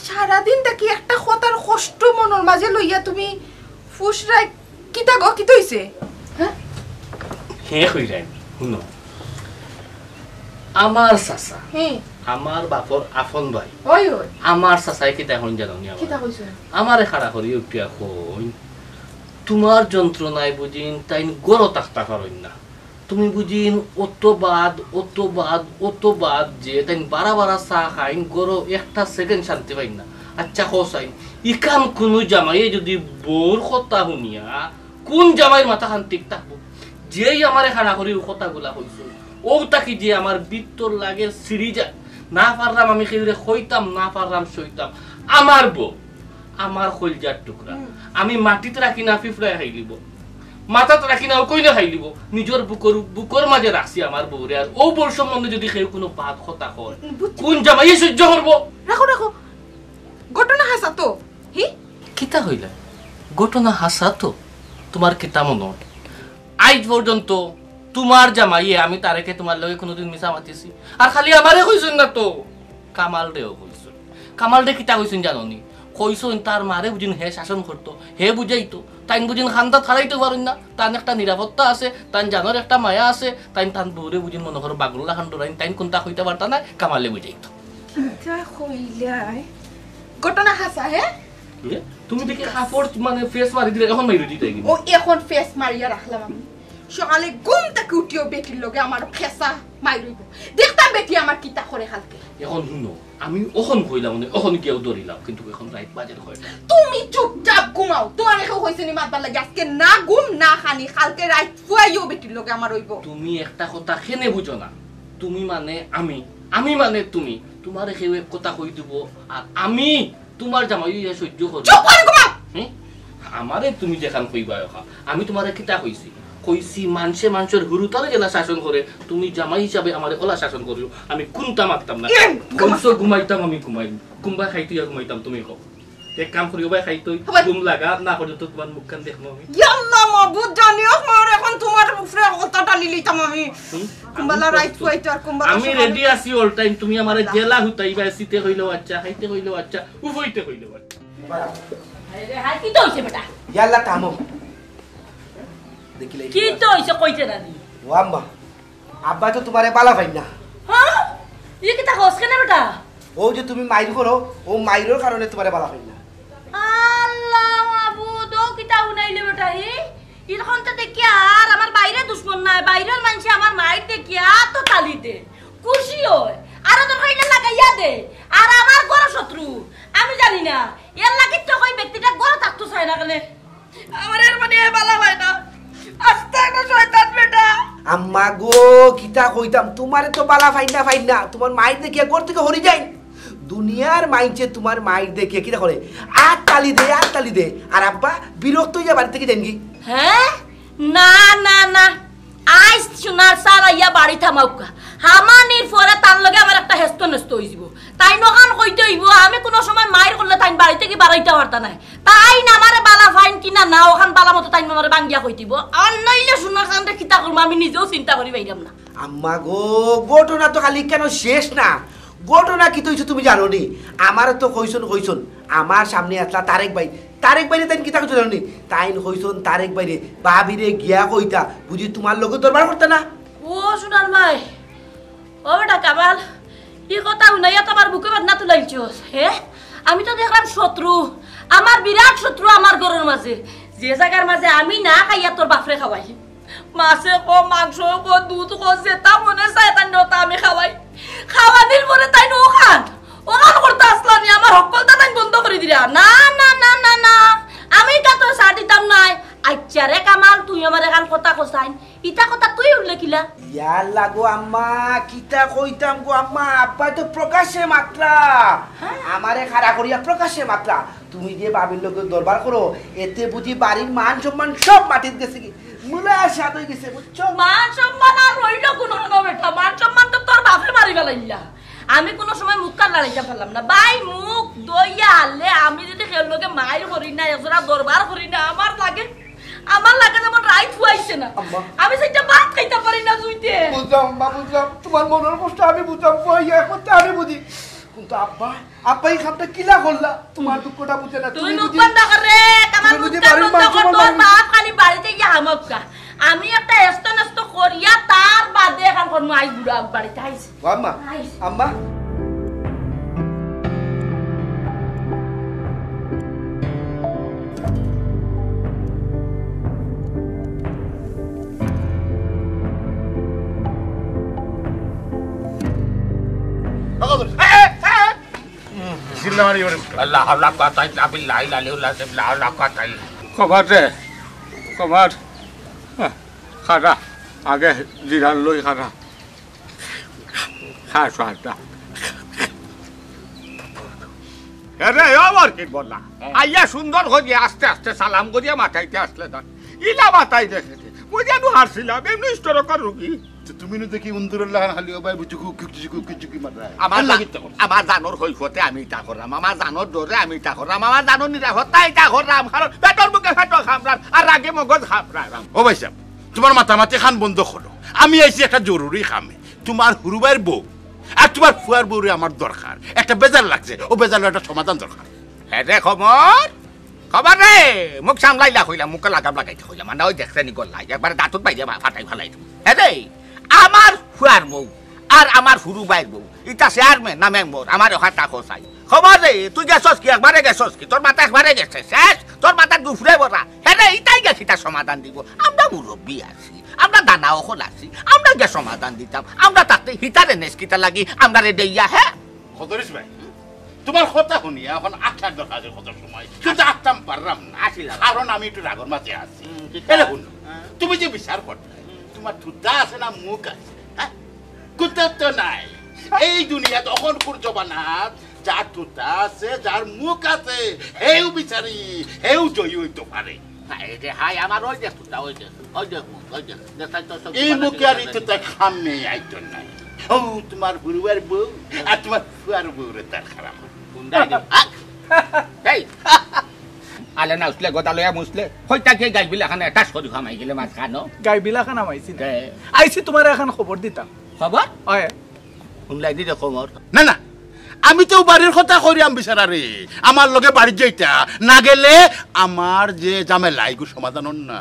সারাদিন থাকি একটা কথার কষ্ট মনর মাঝে লইয়া তুমি ফুসরায় কিতা গো, কিতা অইছে? হ্যাঁ? হে কইরায় নি, হুনো। আমার চাচা, হে। আমার বাপর আপন ভাই। ওই, ওই। আমার চাচায় কিতা কইন জানো নি আমারে? কিতা কইছে? আমারে খাড়া করি উঠিয়া কইন, তুমার যন্ত্রণায় বুঝিন তাইন ঘরো থাকতা পারইন না। তুমি বুঝিন অত বাদ, অত বাদ, অত বাদ যে তাইন বারা বারা চা খাইন, ঘরো একটা second শান্তি পাইন না। আচ্ছা, কও চাইন, ইখান কুনু জামাইয়ে যদি বউর কথা হুনিয়া কুন জামাইর মাথাখান ঠিক থাকবো? যেই আমারে খাড়া করি ও কথাগুলা কইছো, ও থাকি যে আমার ভিতর লাগে ছিড়ি যায়। না পারলাম আমি কেউরে কইতাম, না পারলাম সইতাম। আমার বউ, আমার কইলজার টুকরা। হুম। আমি মাটিত রাখি না, ফিফড়ায় খাইলিবো। মাথাত রাখি না, ও কইলে খাইলিবো। নিজর বুকর, বুকর মাঝে রাখছি আমার বউরে। আর ও বউর সম্বন্ধে যদি কেউ কুনু বাদ কথা কয়, বুঝছি। কুন জামাইয়ে সহ্য করবো? রাখো, রাখো। ঘটনা হাছা তো? হি? কিতা কইলা? ঘটনা হাছা তো? তুমার কিতা মনো অয়? আইজ পর্যন্ত তুমার জামাইয়ে আমি তারেকে তুমার লগে কুনুদিন মিছা মাতিছি? আর খালি আমারে কইছইন না তো, কামালরেও কইছইন। কামালরে কিতা কইছইন জানো নি? কইছইন তার মারে বুঝিন হে শাসন করতো, হে বুঝাইতো। তাইন বুঝিন খান্দাত খাড়াইতো পারইন না, তান একটা নিরাপত্তা আছে, তান জানর একটা মায়া আছে, তাইন তান বউরে বুঝিন মনো করো বাগরুলা খান ডরাইন, তাইন কুনতা কইতা পারতা না, কামালে বুঝাইতো। কিতা কইলায়? ঘটনা হাছা, হে? এ? তুমি দেখি কাপড় মানে ফেস মারি দিলে, এখন মাইরো দিতে কি? ও, এখন ফেস মারিয়া রাখলাম আমি। সকালে ঘুম থাকি উঠিও বেটির লগে আমারও খেসা মাইর অইবো। দেখতাম বেটি আমার কিতা করে কালকে। এখন হুনো, আমি অখন কইলাম মানে অখন গিয়াও ধরিলাম, কিন্তু এখন রাইত বাজের কয়টা? তুমি চুপচাপ ঘুমাও। তুমারে কেউ কইছে নি মাতবার লাগি? আজকে না ঘুম না খানি, কালকে রাইত ফুয়াইও বেটির লগে আমার অইবো। তুমি একটা কথা কেনে বুঝো না? তুমি মানে আমি, আমি মানে তুমি। তুমারে কেউ এক কথা কই দিবো, আর আমি তুমার জামাই অইয়া সহ্য করবো। চুপ করে ঘুমাও। হুম? আমারে তুমি যেখান কইবা ওখান। আমি তুমারে কিতা কইছি? কইছি মানষে মানষর হুরুতারে যেলা শাসন করে, তুমি জামাই হিসাবে আমারে ওলা শাসন করিও। আমি কুনতা মাততাম না। এ, ঘুমা। কইছো ঘুমাইতাম, আমি ঘুমাইমু। কুনবায় খাইতই আর ঘুমাইতাম, তুমি কও। এক কাম করিও ভাই, খাইতই। হবাই। ঘুম লাগা, না করিও তো তুমার মুখখান দেখমু আমি। ইয়াল্লা মাবুদ জানিও, আমার এখন তুমার উপরে কথা টানি লিতাম আমি। হুম? কুনবালা আমি রাইত প্রস্তুত। ফুয়াইতো আর কুনবালা আমি সকালে। রেডি আছি অল টাইম, তুমি আমারে না। যেলা হুতাইবা, সিতে কইলেও আচ্ছা, খাইতে কইলেও আচ্ছা, উফইতে কইলেও আচ্ছা। আরে রে, হায়, কিতা অইছে বেটা? ইয়াল্লা, থামো। দেখিলে কিতা অইছে কইতে না নি? ও আম্মা, আব্বা তো তুমারে বালা পাইন না। হ্যাঁ? ই কিতা কস কেনে বেটা? ও যে তুমি মাইর করো, ও মাইরর কারণে তুমারে বালা পাইন না। আল্লাহ মাবুদ, ও কিতা হুনাইলে বেটা, ই? ইরকম তো দেখিয়া আর আমার বাইরে দুশমন নাই, বাইরর মানষে আমার মাইর দেখিয়া তো তালি দে, খুশি অয়, আরো দরকার অইলে লাগাইয়া দে। আর আমার ঘরর শত্রু, আমি জানি না, এর লাগি তো কই ব্যক্তিটা ঘরো থাকতো চায় না কেনে। আমার এর মানে এ বালা পায় না, আস্তা একটা শয়তান বেটা। আম্মা গো, কিতা কইতাম, তুমারে তো বালা পাইন না, পাইন না, তুমার মাইর দেখিয়া ঘর থাকি হরি যাইন। দুনিয়ার মাইনষে তুমার মাইর দেখিয়া কিতা করে, আত তালি দে, আত তালি দে। আর আব্বা বিরক্ত অইয়া বাড়ি থাকি যাইনগি। হ্যাঁ? না, না, না। আইজ সোনার চান আইয়া বাড়িত হামাউক্কা। হামানির পরে তান লগে আমার একটা হেস্ত নেস্ত অইযিবো। তাইন অখান কইতে অইবো, আমি কুনু সময় মাইর করলে তাইন বাড়ি থাকি বারইতা পারতা নায়। তাইন আমারে বালা পাইন কি না, না, অখান বালা মতো তাইন আমারে ভাঙ্গিয়া কই দিবো। আর নাইলে সোনার চানরে কিতা করমু, আমি নিজেও চিন্তা করি পাইরাম না। আম্মা গো, ঘটনা তো খালি কেনে শেষ না। ঘটনা কিতা অইছে তুমি জানো নি? আমারে তো কইছইন, কইছইন। আমার সামনে আছলা তারেক ভাই। তারেক ভাইরে তাইন কিতা কইছইন জানো নি? তাইন কইছইন তারেক ভাইরে, ভাবিরে গিয়া কইতা, বুঝি তুমার লগে দরবার করতা না? ও সোনার মাই, ও বেটা কামাল, ই কথা হুনাইয়া তো আমার বুকে বাদনা তুলাইছস, হে? আমি তো দেখরাম শত্রু, আমার বিরাট শত্রু আমার ঘরর মাঝে। যে জাগার মাঝে আমি না খাইয়া তোর বাফরে খাওয়াই। মাছে কো, মাংস কো, দুধ কো, যেতা মনে চায় তান অতা আমি খাওয়াই। খাওয়ানির পরে তাইন অখান, অখান করতা আছলা নি, আমার হক্কলতা তাইন বন্ধ করি দিরা। না, না, না, না, না, আমি ইতা তো ছাড় দিতাম নায়। আইচ্ছা রে কামাল, তুই আমারে এখান কথা কছাইন, ইতা কথা তুই উঠলে কিলা? ইয়াল্লা গো আম্মা, কিতা কইতাম গো আম্মা, আব্বায় তো প্রকাশ্যে মাতরা। হ্যাঁ? আমারে খাড়া করিয়া প্রকাশ্যে মাতরা। তুমি যে ভাবির লগে দরবার করো, এতে বুঝি বাড়ির মান সম্মান সব মাটিত গেছেগি। মুলা সাদ অই গেছে, বুঝছো? মান সম্মান আর রইলো কুনু গো বেটা, মান সম্মান তো তোর বাফে মারি ফালাইলা। আমি কুনু সময় মুখ কান লড়াইতাম পারলাম না। ভাই মুখ দইয়া হারলে আমি যদি কেউর লগে মাইর করি না, একজরা দরবার করি না, আমার লাগে, আমার লাগে যেমন রাইত ফুয়াইছে না। আম্মা। আমি চাইরটা ভাত খাইতাম পারি না জুইতে। বুঝলাম আম্মা, বুঝলাম। তুমার মনর কষ্ট আমি বুঝলাম, ফুয়াইয়া করতে আমি বুঝি। কিন্তু আব্বা, আব্বা ই কামটা কিলা করলা? তুমার দুঃখটা বুঝে না। তুই তুমি মুখ বুঝি, বন্ধ কর রে, আমার তুমি মুখ বুঝি কান বাড়ির বন্ধ মান কর, সম্মান তোর বাড়ি বাপ খালি বাড়িত গিয়া হামাউক্কা। আমি একটা হেস্ত নেস্ত করিয়া তার বাদে এখান করমু, আইজ বুড়া বাড়িত আইজ। ও আম্মা, আইজ। আম্মা। চিল্লা মারি ওরে। আল্লাহ, আল্লাহ, কুওয়াতা ইল্লা বিল্লাহ, ইল্লা আলিউল আজিম, লা হাওলা কুওয়াতা ইল্লা। কমার রে, কমার। হ্যাঁ, খাড়া, আগে জিরান লই খাড়া। খা, সোয়াদটা। আরে, ও বরকির বলা। হ্যাঁ। আইয়া সুন্দর করিয়া আস্তে আস্তে সালাম করিয়া মাতাইতে আসলে না। ইলা মাতাই দেখে দে। বুঝিয়া নু হারছিলাম, এমনি স্ট্রোকর রুগী। তো তুমি নু দেখি উন্দুরর লাখান খালি ও ভাই বুঝুকু, কিচুকু, কিচুকি মাররা। আমার আল্লাহ জা-, কিতা করছে? আমার জানর হইফতে আমি ইতা কররাম, আমার জানর ডরে আমি ইতা কররাম, আমার জানর নিরাপত্তা ইতা কররাম, কারণ পেটর মুখে পেটো খামরার, আর রাগে মগজ খামরার। ও ভাই সাহেব, তুমার মাতামাতি খান বন্ধ করো। আমি আইছি একটা জরুরি কামে। তুমার হুরু ভাইর বউ আর তুমার ফুয়ার বউরে আমার দরকার। একটা বেজার লাগছে, ও বেজারর একটা সমাধান দরকার। হে রে কমর, কমর রে, মুখ সামলাইলা কইলাম, মুখে লাগাম লাগাইতে কইলাম, মানে ওই দেখছে নি গল্লা, একবারে দাঁতত বাইরে বা-, ফাটাই ফালাই দিমু। হে রে, আমার ফুয়ার বউ আর আমার হুরু ভাইর বউ, ইতা চেয়ারম্যান না মেম্বার, আমার ওখানটা খোঁজাই। খবর রে, তুই গেছস কি, একবারে গেছস কি? তোর মাথা একবারে গেছে, শেষ। তোর মাথা গুফরে ভরা। হে রে, ইতাই গিয়া কিতা সমাধান দিব? আমরা মুরব্বি আছি, আমরা দানা অকল আছি, আমরা গিয়া সমাধান দিতাম। আমরা থাকতে হিতারে নেস কিতা লাগি, আমরা রে দেইয়া, হ্যাঁ? খদরিস ভাই, তোমার কথা শুনিয়া এখন আটটার দরকার আছে কত সময়, কিন্তু আটতাম পারলাম না। আসিলাম। কারণ আমি একটু রাগর মাঝে আছি। হুম, ঠিক এরে আছে। হুনো, হ্যাঁ। তুমি যে বিচার করতে, তোমার থুতা আছে না মুখ আছে? হ্যাঁ? কুতা তো নাই। এই দুনিয়াত অখন কোন জমানাত যার থুতা আছে, যার মুখ আছে, হেউ বিচারি, হেউ জয়ী হইতে পারে। হায় রে হায়, আমার ওই দেখ থুতা, ওই দেখ, ওই দেখ মুখ, ওই দেখ। দেখাই তো সব এই মুখে আর ইতে তার সামনে আইতো নাই। ও, তোমার বুড়ুয়ার বউ আর তোমার ফুয়ার বউরে তার খারাপ। কোনটা রে? আ? এই, আলে না উঠলে, গোদা লইয়া মুছলে। হইতা কি গাইবিলা খানে টাস করি খামাই গেলে মাঝখানো? গাইবিলা খান আমাইছি না। দে। আইছি তোমার এখন খবর দিতাম। খবর? অয়। শুনলাই দি রে খবর। না, না, আমি তো বাড়ির কথা কইরাম বিচারারে। আমার লগে বাড়িত যাইতা, না গেলে আমার যে ঝামেলা, এগু সমাধান অর না।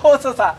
ও চাচা,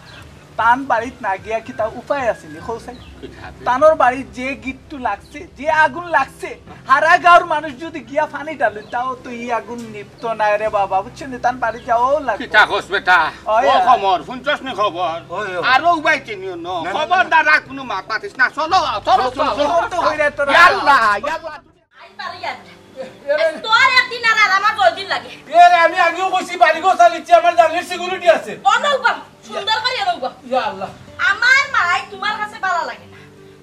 তান বাড়িত না গিয়া কিতা উপায় আছে নি, কও চাই? কিতা? তানর বাড়িত যে গিট্টু লাগছে, যে আগুন লাগছে, হারা গাঁওর মানুষ যদি গিয়া পানি ঢালে, তাও তো ই আগুন নিভতো নায় রে বাবা, বুঝছো নি? তান বাড়িত যাওয়াও লাগবে। কিতা কস বেটা? ওই, ও ওই। খবর, শুনছস নি খবর? ওই, ওই। আরো উবাই চিনিও ন। না, না, না, খবর না। দ্বারা কোনো মাত মাতিস না। চলো, চলো, চলো, চলো। চলো। এখন তো হইরে তোরা। ইয়াল্লা, ইয়াল্লা। আই পারি আর। এ, এ, এ, তোর একদিন আর, আর আমার দুই দিন লাগে। এ রে, আমি আগেও কইছি, বাড়ি ঘর চালিচ্ছি, আমার জানের সিকিউরিটি আছে। অনৌবা, সুন্দর করি অনৌবা। ইয়া আল্লাহ। আমার মাই তোমার কাছে ভালা লাগে না।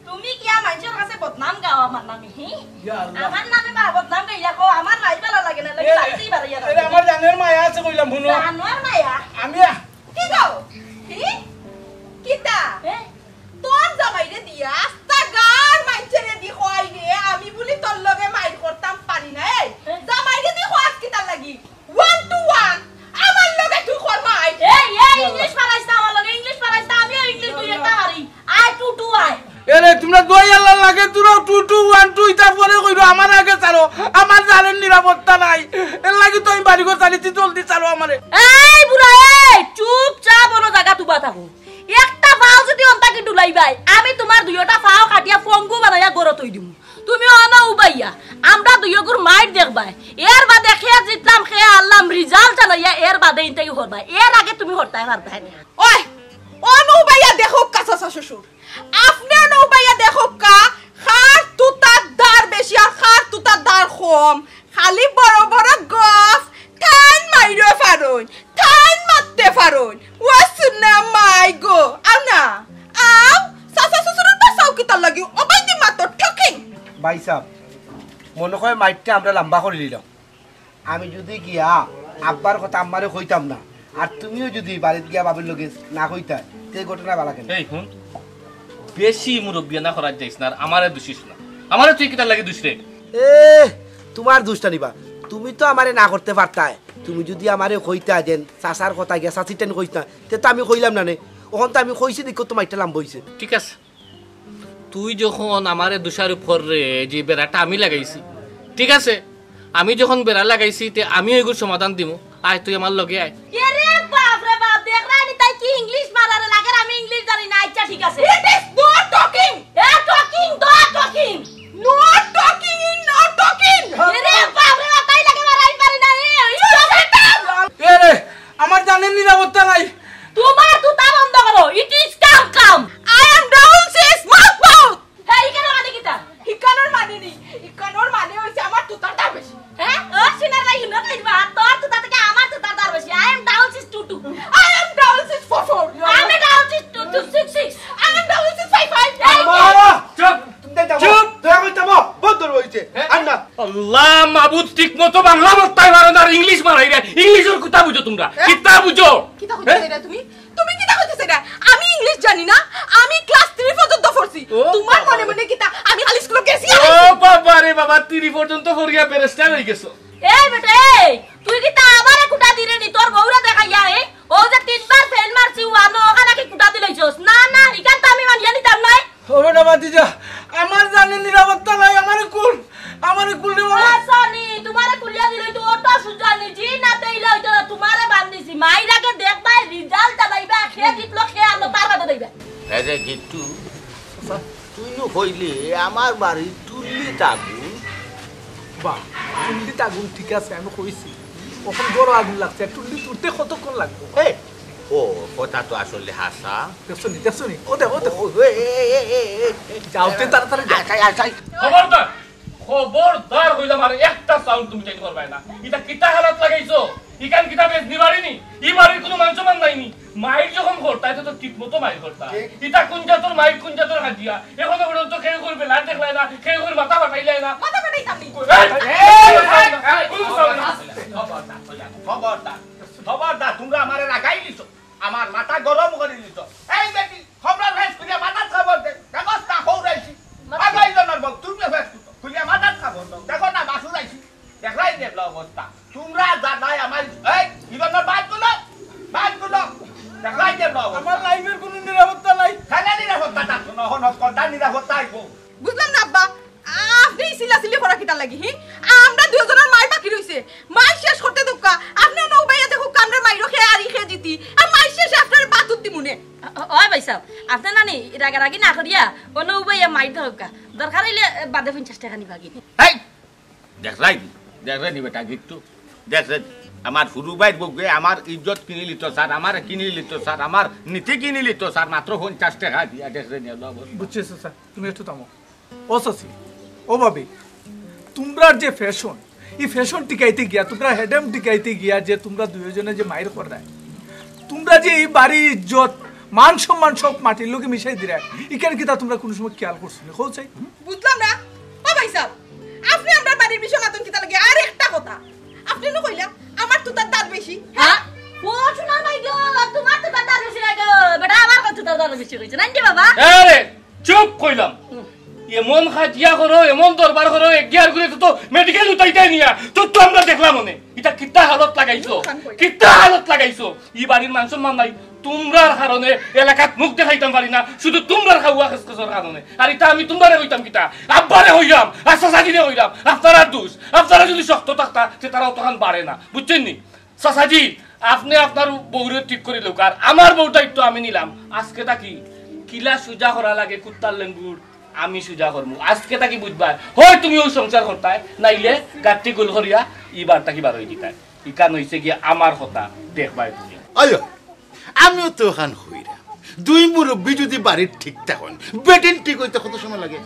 তুমি কিয়া মানুষের কাছে বদনাম গাও আমার নামে, হি? ইয়া আল্লাহ। আমার নামে বা বদনাম গাইলা কও, আমার মাই ভালা লাগে না, লাগে এ, লাগতেই পারে, ইয়া এ, আল্লাহ। আমার জানের মায়া আছে কইলাম, হুনো। জানোয়ার মায়া? আমি আ- কি গো? হি? কিতা? এ? তোর জামাইরে দিয়া আস্তা গার মাইনষেরে দি কই রে, আমি বুলি তোর লগে মাইর করতাম পারি না। এই, এ? জামাইরে দি কস কিতার লাগি? One to one, আমার লগে তুই কর মাইর। এই, এই, ইংলিশ পারাইস না আমার লগে, ইংলিশ পারাইস না, আমিও ইংলিশ দুই একটা পারি। আয়, টু টু আয়। এরে, তোমরা দুই আল্লাহর লাগে, তোরা টু টু, ওয়ান টু, ইতা পরে কইরো, আমার আগে ছাড়ো, আমার জানের নিরাপত্তা নাই। এর লাগি তো আমি বাড়ি ঘর ছাড়িছি, জলদি ছাড়ো আমারে। এই বুড়া, এই, চুপচাপ অনো জাগাত উবা থাকো। একটা পাও যদি অন্তাকি ডুলাইবায়, আমি তোমার দুইওটা পাও কাটিয়া পঙ্গু বানাইয়া গরত থই দিমু। তুমি অনো উবাইয়া, আমরা দুইওগুর মাইর দেখবায়। এর বাদে কে জিতলাম, কে হারলাম, রিজাল্ট জানাইয়া এর বাদে ইনতাই করবায়। এর আগে তুমি হরতায় পারতায় না। ওই, অনো উবাইয়া দেখউক্কা চাচা শ্বশুর। আপনে অনো উবাইয়া দেখউক্কা, কার তুতার দার বেশি আর কার তুতার দার কম। খালি বড় বড় গফ, তাইন মাইরো পারইন, তাইন মারতে পারইন। ও সুনা মাই গো, আও না, আও, চাচা শ্বশুরর বাসাও কিতার লাগি, অবাইদি মাতো, talking। ভাই সাহেব, মনে হয় মাইরটা আমরা লম্বা করি নিলাম। আমি যদি গিয়া আব্বার কথা আম্মারে কইতাম না, আর তুমিও যদি বাড়িত গিয়া বাবির লগে না কইতা, তে ঘটনা বালা কেনে? এই হুন, বেশি মুরব্বিয়ানা করাত যাইস না, আর আমারে দুষিস না। আমারে তুই কিতার লাগি দুষ রে? এ, তোমার দুষটা নিবা। তুমি তো আমারে না করতে পারতায়। তুমি যদি আমারে কইতা যেন চাচার কথা গিয়া চাচির টাইন কইস না, তে তো আমি কইলাম না নে। অখন তো আমি কইছি, দেখো তো মাইরটা লম্বা অইছে। ঠিক আছে, তুই যখন আমারে দুষারোপ কররে যে বেড়াটা আমি লাগাইছি, ঠিক আছে, আমি যখন বেড়া লাগাইছি, তে আমিও এগুর সমাধান দিমু। আয়, তুই আমার লগে আয়। এরে বাপ রে বাপ, দেখরায়নি তাই কি ইংলিশ মারারে লাগের, আমি ইংলিশ জানি না। আচ্ছা, ঠিক আছে। It is no talking. A talking, no talking. No talking in no talking. এরে বাপ রে বাপ, তাই লাগে মারাই পারি না। এ, এ, এরে, আমার জানের নিরাপত্তা নাই। তোমার তুতা বন্ধ করো। It is come come. I am double six, mouth mouth. হে, ইখানর মানে কিতা? ইখানর মানে নি, ইখানর মানে অইছে আমার তুতার দার বেশি। হে? ও সিনার ভাই, হিন্নত লিখবা, তোর তুতা থাকি আমার তুতার দার বেশি। I am double six two two. I am double six four four. আমি double six two two six six. I am double six five five. এই, আম্মা! চুপ! তুমি যাও। চুপ! দয়া করে থামো। বন্ধ অইছে। হে? আর না। আল্লাহ মাবুদ, ঠিক মতো বাংলা মাততায় পারো না, আর ইংলিশ মারাইরায়। ইংলিশর কিতা বুঝো তোমরা? হে? কিতা বুঝো? কিতা কইতায় হে? চাইরায় তুমি? তুমি কিতা কইতায় চাইরায়? আমি ইংলিশ জানি না, আমি ক্লাস থ্রি পর্যন্ত পড়ছি। ও তোমার বাবা। মনে মনে কিতা আমি খালি স্কুলো গেছি আর ও আইছি? বাবা রে বাবা, থ্রি পর্যন্ত পড়িয়া ব্যারিস্টার অই গেছো। এই বেটা, এই, তুই কিতা আমারে কুটা দিরে নি তোর বউরে দেখাইয়া, এ? ও যে তিনবার ফেইল মারছি, ওয়ানো ওখানে কি কুটা দিলাইছস? না, না, ইখান তো আমি মানিয়া নিতাম নায়। ও বেটা ভাতিজা, আমার জানের নিরাপত্তা নাই, আমারে খুল, আমারে খুল রে বাবা। আচ্ছা নি, তোমারে খুলিয়া দিলে তো অত সুজা নি, জি না তেইলে অইতো না, তোমারে বান্ধিছি। মাইর আগে দেখবায়, রিজাল্ট জানাইবা, কে জিতলো, কে হারলো, তার বাদে দেখবা। এই যে গিট্টু, তুই নু কইলি আমার বাড়ির টুল্লিত আগুন। বাহ, টুল্লিত আগুন ঠিক আছে, আমি কইছি। অখন বড় আগুন লাগছে, টুল্লিত উঠতে কতক্ষণ লাগবো? এ, ও, কথা তো আসলে হাসা। দেখছো নি, দেখছো নি? ও দেখ, ও দেখ। ও, এ, এ, এ, এ, এ, এ। যাও, তে তাড়াতাড়ি যাও। আচ্ছা, আচ্ছা। খবরদার, খবরদার কইলাম, আর একটা সাউন্ড তুমি চাইতে পারবায় না। ইটা কিতা হালত লাগাইছো? ইখান কিতা বেশ নিবারিনি? ই বাড়ির কোনো মান সম্মান নাইনি। মাইর যখন করতায়, তো ঠিক মতো মাইর করতায়। ইটা কোন জাতর মাইর, কোন জাতর হাজিয়া? এখনো পর্যন্ত কেউ করে বেলার দেখলায় না, কেউ করে মাথা ফাটাইলায় না। মাথা ফাটাইতাম নি। এই, এই, এই, এই, কোনো সাউন্ড না। খবরদার, খবরদার, খবরদার, তোমরা আমারে রাগাই দিছো, আমার মাথা গরম করি দিছো। এই বেটি, খবর ফেস করিয়া মাথাত খবর দে, দেখো না খৌরাইছি। আগাই জনর বউ, তুমি ফেস করো, খুলিয়া মাথাত খবর দাও, দেখো না বাসুর আইছি। দেখলাই দেখলো অবস্থা। তোমরা জানাই আমার, এই, ইবনর বাদ গুলো, বাদ গুলো। দেখলাই দেখলো অবস্থা। আমার লাইফের কোনো নিরাপত্তা নাই। খালি নিরাপত্তা থাকতো না, হন হকলটা নিরাপত্তা আইবো। বুঝলাম না আব্বা, আপনি চিল্লাচিল্লি করা কিতার লাগি, হি? আমরা দুইজনের মাই বাকি রইছে। মাই শেষ করতে দুক্কা, আপনি নৌ বাইয়া দেখো কামড়ের মাইরও খেয়ে আর খেয়ে জিতি। আর মাই শেষে আপনার বাতুর দিমুনে। ওই ভাই সাহেব, আপনি নানি রাগারাগি না করিয়া অন্য উবাইয়া মাইর ধরুক্কা। দরকার হইলে বাদে পঞ্চাশ টাকা নিবাগি। এই, দেখলাই নি, দেখলাই নি বেটা গিট্টু, দেখলাই নি। আমার হুরু ভাইর বউকে আমার ইজ্জত কিনিলি তো স্যার, আমার কিনিলি তো স্যার, আমার নীতি কিনিলি তো স্যার, মাত্র পঞ্চাশ টাকা দিয়া দেখলাই নি, আল্লাহ বল। বুঝছি চাচা, তুমি একটু থামো। ও চাচি, ও ভাবি, তোমরার যে ফ্যাশন, এই ফ্যাশন টিকাইতে গিয়া, তোমরা হেডেম টিকাইতে গিয়া যে তোমরা দুইজনে যে মাইর কররায়, তোমরা যে এই বাড়ির ইজ্জত, মান সম্মান সব মাটির লগে মিশাই দিরায়, ইখান কিতা তোমরা কোনো সময় খেয়াল করছো নি? কও চাই। বুঝলাম না। ও ভাই সাহেব, আপনি আপনার বাড়ির বিষয় মাতন কিতা লাগে? আর একটা কথা, আপনি না কইলা আমার তো তার দাঁত বেশি। হ্যাঁ? ও শোনা নাই গো, তোমার তো তার দাঁত বেশি নাই গো। বেটা, আমার কথা তার দাঁত বেশি কইছে, নাকি বাবা? আরে, চুপ কইলাম। এমন হাজিয়া করো, এমন দরবার করো, এক গিয়ার করে তো মেডিকেল উঠাইতে নিয়া তো, তো আমরা দেখলাম মনে। ইটা কিতা হালত লাগাইছো, কিতা হালত লাগাইছো। ই বাড়ির মান সম্মান নাই, তোমরার কারণে এলাকাত মুখ দেখাইতাম পারি না, শুধু তোমরার খাওয়া খেসখেসর কারণে। আর ইটা আমি তোমরারে কইতাম কিতা, আব্বারে কইলাম, আর চাচাজিরে কইলাম, আপনারার দোষ। আপনারা যদি শক্ত থাকতা, তে তারা অতখান বাড়ে না, বুঝছেন নি? চাচাজি, আপনি আপনার বউরে ঠিক করি লউক, আর আমার বউর দায়িত্ব আমি নিলাম। আজকে থাকি কিলা সুজা করা লাগে কুত্তার লেঙ্গুর, আমি সুজা করমু। আজকে থাকি বুঝবায়, হয় তুমি অউ সংসার করতায়, নাইলে গাট্টি গোল করিয়া ইবার থাকি বার অই দিতায়। ইখান অইছে গিয়া আমার কথা, দেখবায় তুমি। আইও, আমিও তো অখান কইরাম। দুই মুরব্বি যদি বাড়ির ঠিক থাকইন, বেটিন ঠিক অইতে কত সময় লাগে?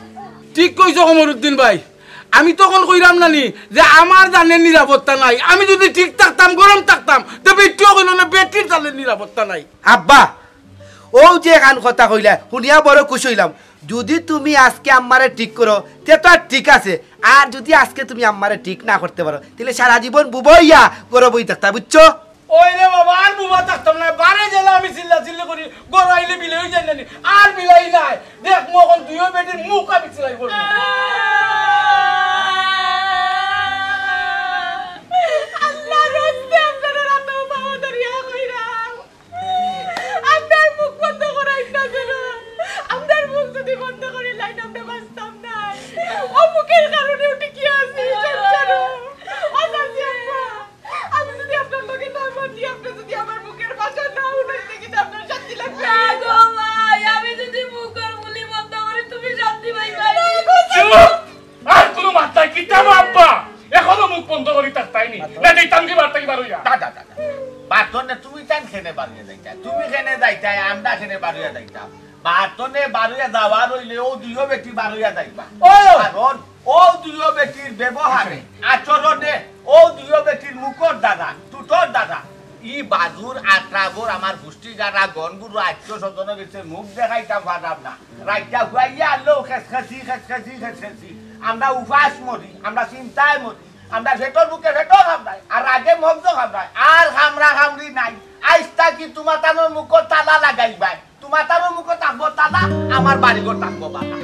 ঠিক কইছো কমরুদ্দিন ভাই, আমি তখন কইরাম না নি যে আমার জানের নিরাপত্তা নাই, আমি যদি ঠিক থাকতাম, গরম থাকতাম, তে বেটিও কইলো না বেটির জানের নিরাপত্তা নাই। আব্বা, অউ যে এখান কথা কইলা, হুনিয়া বড় খুশি অইলাম। যদি তুমি আজকে আম্মারে ঠিক করো, তে তো আর ঠিক আছে, আর যদি আজকে তুমি আম্মারে ঠিক না করতে পারো, তাইলে সারা জীবন বুবা অইয়া ঘরো বই থাকতা, বুঝছো? ওই রে বাবা, আর বুবা থাকতাম না, বারে গেলে আমি চিল্লাচিল্লি করি, ঘরো আইলে বিলাই অই যায় না নি, আর বিলাই নাই। দেখ, মগন দুইও বেটির মুখ আমি চিলাই করবো। আল্লাহর রাস্তে আপনারা রাতো বাবা ধরিয়া কইরাম। আপনার মুখ বন্ধ করাই না যেন। আপনার মুখ যদি বন্ধ করি লাইন আমরা বাঁচতাম না। ও মুখের কারণে উঠে কি আছি, সংসারও। ও চাচি আম্মা, আমি যদি আপনার লগে না মাতি, আপনি যদি আমার মুখের ভাষা না উঠাইতে, কিন্তু আপনার শান্তি লাগবে। না গো ভাই, আমি যদি মুখের বুলি বন্ধ করি, তুমি শান্তি পাইবায় নি। চুপ! আর কোনো মাত নাই, কিতা বা আব্বা? এখনো মুখ বন্ধ করি থাকতায় নি? না, যাইতাম কি বার্তা কি বার অইয়া? দাদা, দাদা, বাতনে তুমি তান খেনে বারুইয়া যাইতা, তুমি খেনে যাইতায়, আমরা খেনে বারুইয়া যাইতাম। বাতনে বারুইয়া যাওয়ার অইলে অউ দুইও বেটি বারুইয়া যাইবা। কারণ অউ দুইও বেটির ব্যবহারে, আচরণে, অউ দুইও বেটির মুখর দ্বারা, ঠুটর দ্বারা, ই বাজুর আত্রাবর আমার গুষ্টি যারা গনগুরু আত্মীয় স্বজনর গেছে মুখ দেখাইতাম পারলাম না। রাইতা হুয়াইয়া আনলেও খেসখেসি, খেসখেসি, খেসখেসি। আমরা উপাস মরি, আমরা চিন্তায় মরি, আমরা পেটর ভুকে পেটও খামড়ায়, আর আগে মগজও খামড়ায়, আর খামড়া খামড়ি নাই। আইজ থাকি তোমার তানোর মুখো তালা লাগাইবায়, তোমার তানোর মুখো থাকবো তালা, আমার বাড়িঘর থাকবো বালা।